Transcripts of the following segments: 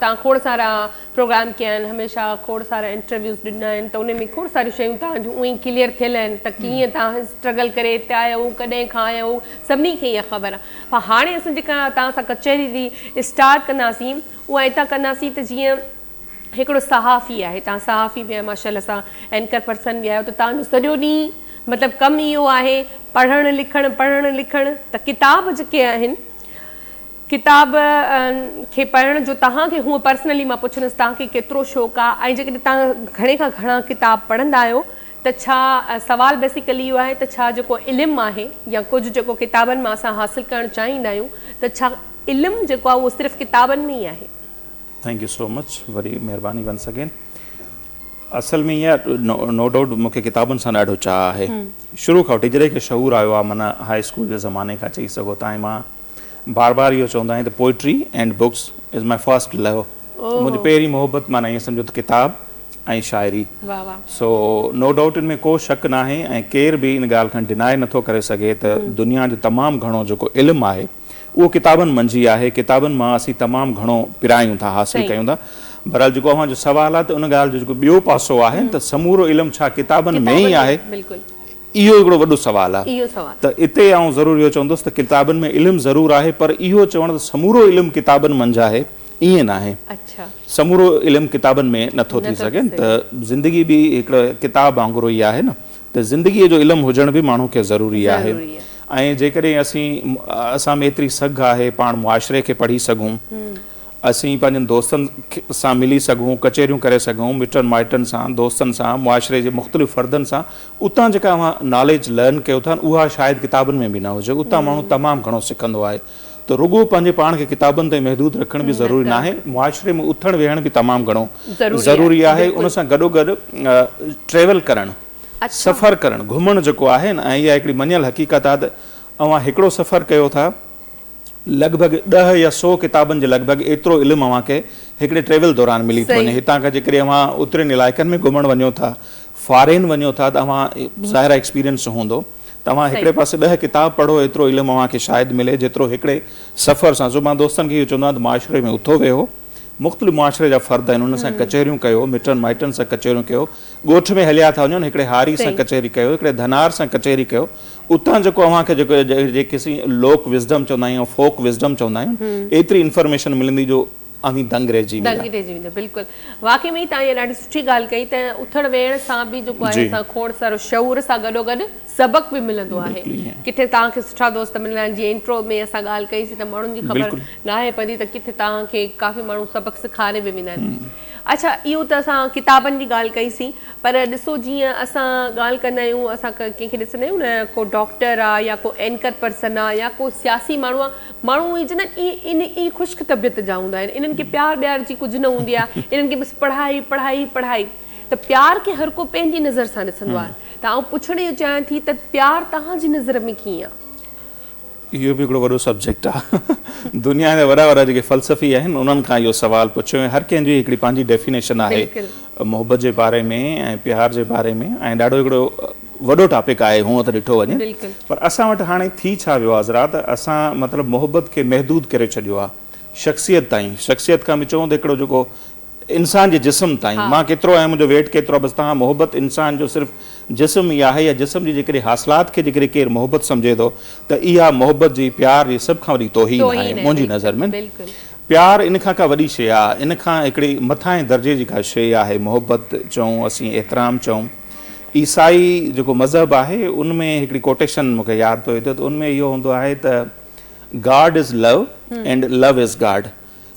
توهان کوڙ سارا پروگرام ڪيا آهن هميشه کوڙ سارا انٽرويوز ڏنا آهن ته ان ۾ کوڙ ساريون شيون توهان جون اونئي ڪليئر ٿيل آهن ته ڪيئن توهان اسٽرگل ڪري هتي آيا آهيو ڪڏهن کان آيا آهيو سڀني کي اها خبر آهي پر هاڻي اسان جيڪا توهان سان ڪچهري جي اسٽارٽ ڪنداسين اها اتان ڪنداسين ته جيئن هڪڙو صحافي آهي توهان صحافي به آهيو ماشاء الله سان اينڪر پرسن به آهيو ته توهان جو سڄو ڏينهن مطلب ڪم اهو آهي پڙهڻ لکڻ پڙهڻ لکڻ ته ڪتاب جيڪي آهن ڪتاب کي پڙهڻ جو توهان کي هونء پرسنلي مان پڇندس توهان کي ڪيترو شوق آ ۽ جيڪڏهن توهان گهڻي کان گهڻا ڪتاب پڙهندا آهيو ته ڇا سوال بيسيڪلي اهو آهي ته ڇا جيڪو علم آهي يا ڪجهه جيڪو ڪتابن مان اسان حاصل ڪرڻ چاهيندا آهيون ته ڇا علم جيڪو آهي اهو صرف ڪتابن ۾ ئي آهي؟ Thank you سو مچ وري مهرباني ونس اگين. اصل ۾ اها نو ڊائوٽ مون کي ڪتابن سان ڏاڍو چاهه آهي شروع کان وٺي جڏهن کان شعور آيو آهي معنيٰ هاء اسڪول جي زماني کان چئي سگهو ٿا ۽ مان بار بار اهو چوندو آهيان ته poetry and books is my first love منهنجي پهرين محبت معنيٰ ائين سمجهو ته ڪتاب ۽ شاعري سو نو ڊائوٽ ان ۾ ڪو شڪ ناهي ۽ ڪير به ان ڳالهه کان ڊنائي نٿو ڪري سگهي ته دنيا جو تمام گهڻو جيڪو علم آهي اهو ڪتابن منجهه ئي آهي، ڪتابن مان اسين تمام گهڻو پرايون ٿا، حاصل ڪيون ٿا. بهرحال جيڪو اوهان جو سوال آهي ته ان ڳالهه جو جيڪو ٻيو پاسو آهي ته سمورو علم ڇا ڪتابن ۾ ئي آهي؟ اهو هڪڙو وڏو سوال آهي ته اتي آئون ضرور اهو چوندس ته ڪتابن ۾ علم ضرور آهي پر اهو چوڻ ته سمورو علم ڪتابن منجهه آهي ائين ناهي. سمورو علم ڪتابن ۾ نٿو ٿي سگهي ته زندگي به هڪڙو ڪتاب وانگر ئي آهي نه ته زندگيء جو علم هجڻ به ماڻهو کي ضروري آهي ۽ جيڪڏهن اسين اسان ۾ ايتري سگهه آهي پاڻ معاشري کي پڙهي سگهون اسين پنهنجن دوستن سان ملي سگهون ڪچهريون ڪري سگهون مٽن مائٽن سان دوستن سان معاشري جي مختلف فردن سان اتان جيڪا اوهان ناليج لرن ڪيو ٿا اها شايد ڪتابن ۾ به نه هجي اتان ماڻهو تمام گهڻو سکندو آهي ته رڳو پنهنجي پاڻ کي ڪتابن تائين محدود رکڻ به ضروري ناهي معاشري ۾ اٿڻ ويهڻ به تمام گهڻو ضروري آهي ان سان گڏوگڏ ٽريول ڪرڻ سفر ڪرڻ گهمڻ جيڪو آهي نه ۽ اها هڪڙي مڃيل حقيقت آهي ته اوهان هڪڙو سفر ڪيو ٿا لڳ ڀڳ ڏهه يا سو ڪتابن جي لڳ ڀڳ ايترو علم اوهان کي هڪڙي ٽريول دوران ملي ٿو وڃي هتان کان جيڪڏهن اوهان اترين علائقن ۾ گهمڻ وڃو ٿا فارين وڃو ٿا ته اوهان ظاهر آهي ايڪسپيرينس هوندو ته اوهان هڪڙي پاسي ڏهه ڪتاب پڙهو ايترو علم اوهان کي شايد ملي جيترو هڪڙي سفر سان سو مان دوستن کي اهو چوندو آهيان ته معاشري ۾ اٿو ويهو مختلف معاشري جا فرد آهن انهن سان ڪچهريون ڪيو مٽن مائٽن سان ڪچهريون ڪيو ڳوٺ ۾ هليا ٿا وڃو هڪڙي هاري سان ڪچهري ڪيو هڪڙي ڌنار سان ڪچهري ڪيو اتان جيڪو اوهان کي جيڪو جيڪي اسين لوڪ وزڊم چوندا آهيون فوڪ وزڊم چوندا آهيون ايتري انفارميشن ملندي جو اوهين دنگ رهجي ويندا. دنگ رهجي ويندا بلڪل واقعي ۾ توهان اها ڏاڍي سٺي ڳالهه ڪئي ته اٿڻ ويهڻ سان به جيڪو آهي اسان کوڙ سارو شعور سان گڏو گڏ سبق به ملندو آهي ڪٿي توهان کي سٺا دوست ملندا آهن جيئن انٽرو ۾ اسان ڳالهه ڪئي سي ته ماڻهن جي خبر ناهي پوندي ته ڪٿي توهان کي ڪافي ماڻهو سبق سيکاري به ويندا آهن اڇا اهو ته اسان ڪتابن جي ڳالهه ڪئي سين پر ڏسو جيئن اسان ڳالهه ڪندا آهيون اسان ڪنهن کي ڏسندا آهيون نه ڪو ڊاڪٽر آ يا ڪو اينڪر پرسن آ يا ڪو سياسي ماڻهو آ ماڻهو اهي چوندا آهن اهي اهي خشڪ طبيعت جا هوندا آهن انهن کي پيار ٻيار جي ڪجهه نه هوندي آهي انهن کي بس پڙهائي پڙهائي پڙهائي ته پيار کي هر ڪو پنهنجي نظر سان ڏسندو آهي ته آئون پڇڻ اهو چاهيان ٿي ته پيار توهان جي نظر ۾ ڪيئن آهي؟ اهو به هڪڙو وڏو سبجيڪٽ آهي. دنيا جا وڏا وڏا جيڪي فلسفي آهن انهن کان اهو سوال پڇيو ۽ هر ڪنهن جي هڪڙي پنهنجي ڊيفينيشن آهي محبت جي باري ۾ ۽ پيار جي باري ۾ ۽ ڏاڍو هڪڙو وڏو ٽاپڪ آهي هونء ته ڏٺو وڃي پر اسان وٽ هاڻي ٿي ڇا ويو آهي حضرات اسان مطلب محبت کي محدود ڪري ڇڏيو آهي شخصيت تائين شخصيت کان به چئون ته هڪڙو جيڪو انسان جي جسم تائين مان ڪيترو آهيان منهنجو ويٽ ڪيترو آهي بس توهان محبت انسان جو صرف جسم ئي آهي يا جسم جي جيڪڏهن حاصلات کي جيڪڏهن ڪير محبت سمجهي ٿو ته اها محبت جي پيار جي سڀ کان وڏي توهين آهي منهنجي نظر ۾ پيار ان کان ڪا وڏي شيء آهي ان کان هڪڙي مٿانهين درجي جي ڪا شيء آهي محبت چئون اسين احترام چئون عيسائي جيڪو مذهب آهي ان ۾ هڪڙي ڪوٽيشن مون کي ياد پوي ٿو ته ان ۾ اهو هوندو آهي ته God is love and love is God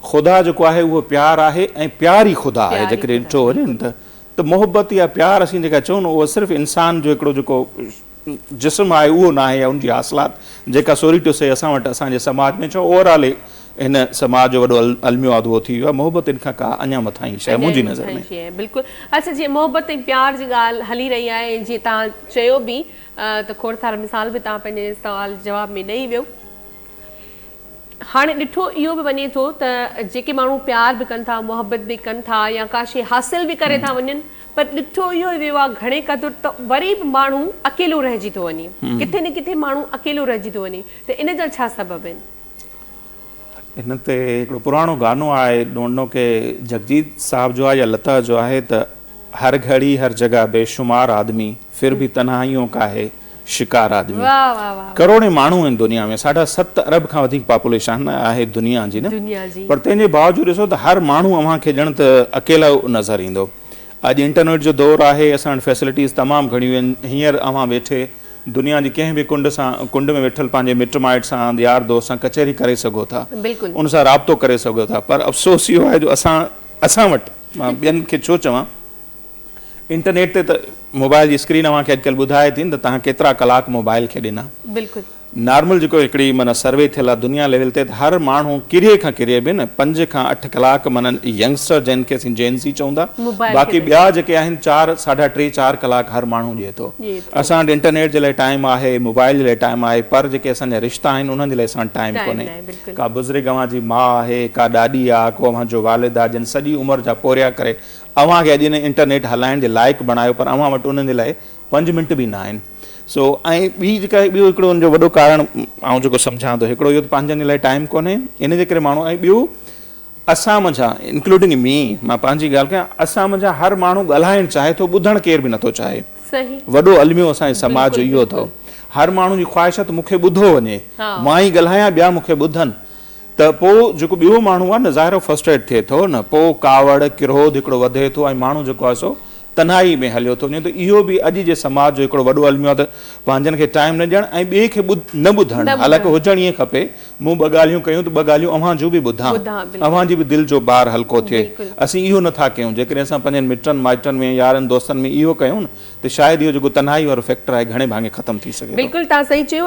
خدا جيڪو آهي اهو پيار آهي ۽ پيار ئي خدا آهي جيڪڏهن ڏٺو وڃي نه ته ته محبت يا پيار اسين جيڪا چئون نه اهو صرف انسان جو هڪڙو جيڪو جسم آهي اهو نه آهي يا ان جي حاصلات جيڪا سوري ٽو سي اسان وٽ اسان جي سماج ۾ ڇو اوور آل هن سماج جو وڏو الميو آهي اهو ٿي ويو آهي محبت ان کان ڪا اڃا مٿاهين شيء منهنجي نظر ۾. بلڪل اڇا جيئن محبت ۽ پيار جي ڳالهه هلي رهي آهي ۽ جيئن توهان چيو به ته کوڙ سارا مثال به توهان پنهنجي سوال جواب ۾ ڏئي ويو. هاڻي ڏٺو اهو به وڃي ٿو ته جيڪي ماڻهو پيار به ڪن ٿا، محبت به ڪن ٿا يا ڪا شيء حاصل به ڪري ٿا وڃن پر ڏٺو اهو ئي ويو آهي گهڻي قدر ته وري به ماڻهو اڪيلو رهجي ٿو وڃي، ڪٿي نه ڪٿي ماڻهو اڪيلو رهجي ٿو وڃي ته ان جا ڇا سبب آهن؟ هن تي هڪڙو پراڻو گانو آهي don't know ڪي جگجيت صاحب جو آهي يا لتا جو آهي ته هر گهڙي هر جگه بيشمار آدمي ڦر ڀي تنهائيون ڪا هي شڪار آدمي ڪروڙين ماڻهو آهن دنيا ۾ ساڍا ست ارب کان وڌيڪ پاپوليشن آهي دنيا جي نه پر تنهن جي باوجود ڏسو ته هر ماڻهو اوهان کي ڄڻ ته اڪيلو نظر ايندو اڄ انٽرنيٽ جو دور آهي اسان وٽ فيسلٽيز تمام گهڻيون آهن هينئر اوهان ويٺي دنيا جي ڪنهن به ڪنڊ سان ڪنڊ ۾ ويٺل پنهنجي مٽ مائٽ سان يار دوست سان ڪچهري ڪري سگهو ٿا ان سان رابطو ڪري سگهو ٿا پر افسوس اهو آهي جو اسان اسان وٽ مان ٻين کي ڇو چوان انٽرنيٽ تي ته موبائل جي اسڪرين اوهان کي اڄڪلهه ٻڌائي ٿي نه ته توهان ڪيترا ڪلاڪ موبائل کي ڏنا بلڪل نارمل جيڪو هڪڙي معنيٰ سروي ٿيل آهي دنيا ليول تي ته هر ماڻهو ڪري کان ڪري به نه پنج کان اٺ ڪلاڪ معنيٰ ينگسٽر جن کي اسين جين زي چئون ٿا باقي ٻيا جيڪي آهن چار ساڍا ٽي چار ڪلاڪ هر ماڻهو ڏئي ٿو اسان وٽ انٽرنيٽ جي لاء ٽائيم آهي موبائل جي لاء ٽائيم آهي پر جيڪي اسان جا رشتا آهن انهن جي لاء اسان وٽ ٽائيم ڪونهي ڪا بزرگ اوهان جي ماء آهي ڪا ڏاڏي آهي ڪو اوهان جو والد آهي جن سڄي عمر جا پورهيا ڪري اوهان کي اڄ ان انٽرنيٽ هلائڻ جي لائق بڻايو پر اوهان وٽ انهن جي لاء پنج منٽ به نه آهن سو ۽ ٻي جيڪا ٻيو هڪڙو ان جو وڏو ڪارڻ آئون جيڪو سمجهان ٿو هڪڙو اهو ته پنهنجن جي لاء ٽائيم ڪونهي ان جي ڪري ماڻهو ۽ ٻيو اسان منجهان انڪلوڊنگ مي مان پنهنجي ڳالهه ڪيان اسان منجهان هر ماڻهو ڳالهائڻ چاهي ٿو ٻڌڻ ڪير به نٿو چاهي وڏو الميو اسان جي سماج جو اهو اٿو هر ماڻهو جي خواهش آهي ته مون کي ٻڌو وڃي مان ئي ڳالهايان ٻيا مون کي ٻڌن ته پوء جيڪو ٻيو ماڻهو آهي نه ظاهر آهي فرسٽريٽ ٿئي ٿو نه پوء ڪاوڙ ڪروڌ هڪڙو وڌي ٿو ۽ ماڻهو جيڪو آهي سو تنهائي ۾ هليو ٿو وڃي ته اهو به اڄ جي سماج جو هڪڙو وڏو الميو آهي ته پنهنجن کي ٽائيم نه ڏيڻ ۽ ٻئي کي نه ٻڌڻ حالانڪه هجڻ ائين کپي مون ٻه ڳالهيون ڪيون ته ٻه ڳالهيون اوهان جون به ٻڌان اوهان جي به دل جو بار هلڪو ٿئي اسين اهو نه ٿا ڪيون جيڪڏهن اسان پنهنجن مٽن مائٽن ۾ يارن دوستن ۾ اهو ڪيون نه ته شايد اهو جيڪو تنهائي وارو فيڪٽر آهي گهڻي ڀاڱي ختم ٿي سگهي ٿو. بلڪل توهان صحيح چيو.